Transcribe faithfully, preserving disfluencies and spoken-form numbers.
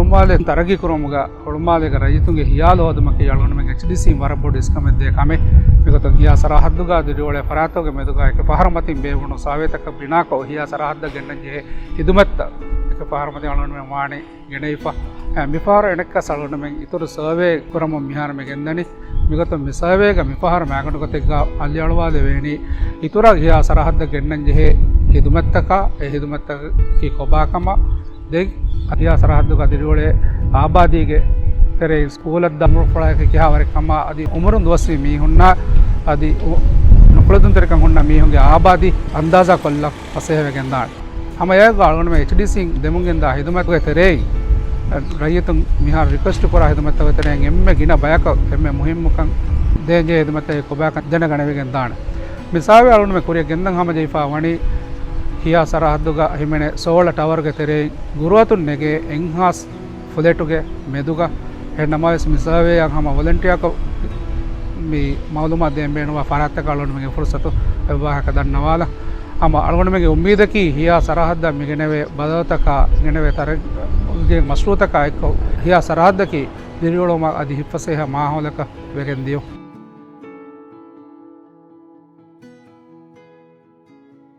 ހުޅުމާލެ ތަރައްގީ ކުރުމުގަ ހުޅުމާލޭގެ ރައްޔިތުންގެ ހިޔާލު ހޯދުމަކީ އަޅުގަނޑުމެން އެޗްޑީސީން ވަރަށް ބޮޑު އިސްކަމެއް ދޭ ކަމެއް. މިގޮތުން ހިޔާ ސަރަހައްދުގަ ދިރިއުޅޭ ފަރާތުގެ މެދުގަ އެކެއް ފަހަރު މަތިން ބޭއްވުނު ސާވޭތަކަށް ބިނާކޮށް، ހިޔާ ސަރަހައްދަށް ގެންނަން ޖެހޭ ހިދުމަތްތައް އެކެއް ފަހަރު މަތިން އަޅުގަނޑުމެން ވާނީ ގެނައިފަ. އެ، މިފަހަރު އެނެއްކަސް އަޅުގަނޑުމެން އިތުރު ސަރވޭ ކުރަމުން މިހާރު މި ގެންދަނީ. މިގޮތުން މި ސަރވޭގަ މިފަހަރު މައިގަނޑު ގޮތެއްގަ އަލިއަޅުވާލެވޭނީ، އިތުރަށް ހިޔާ ސަރަހައްދަށް ގެންނަން ޖެހޭ ހިދުމަތްތަކާ، އެ ހިދުމަތްތަކަކީ ކޮބާކަމާ، ދެން ހިޔާ ސަރަހައްދުގަ ދިރިއުޅޭ އާބާދީގެ ތެރެއިން ސްކޫލަށް ދާ އުމުރުފުޅާއެކީ ކިހާވަރެއް ކަމާ، އަދި އުމުރުން ދުވަސްވީ މީހުންނާ، އަދި އު-، ނުކުޅެދުންތެރިކަން ހުންނަ މީހުންގެ އާބާދީ އަންދާޒާ ކޮށްލަން ފަސޭހަވެގެންދާނެ. ހަމަ އެއާއެކު އަޅުގަނޑުމެން އެޗްޑީސީން ދެމުންގެންދާ ހިދުމަތުގެ ތެރެއިން، ރައްޔިތުން މިހާރު ރިކުއެސްޓް ކުރާ ހިދުމަތްތަކުގެ ތެރެއިން އެންމެ ގިނަ ބަޔަކަށް އެންމެ މުހިއްމުކަން ދޭންޖެހޭ ހިދުމަތްތަކެއް ކޮބާކަން ދެނެގަނެވިގެންދާނެ. މި ސަރވޭ އަޅުގަނޑުމެން ކުރިއަށް ގެންދަން ހަމަޖެހިފަ ވަނީ ހިޔާ ސަރަހައްދުގަ ހިމެނޭ ސޯލަ ޓަވަރުގެ ތެރެއިން ގުރުއަތުން ނެގޭ އެންހާސް ފްލެޓުގެ މެދުގަ. އެހެން ނަމަވެސް މި ސަރވޭއަށް ހަމަ ވޮލަންޓިއާކޮށް މި މައުލޫމާތު ދޭން ބޭނުންވާ ފަރާތްތަކަށް އަޅުގަނޑުމެންގެ ފުރުސަތު އެއްވާހަކަ ދަންނަވާލަން. ހަމަ އަޅުގަނޑުމެންގެ އުއްމީދަކީ ހިޔާ ސަރަހައްދަށް މިގެނެވޭ ބަދަލުތަކާ، ގެނެވޭ ތަރައްގީ މަޝްރޫއުތަކާ އެއްކޮށް ހިޔާ ސަރަހައްދަކީ ދިރިއުޅުމަށް އަދި ހިތްފަސޭހަ މާހައުލަކަށް ވެގެން ދިޔުން.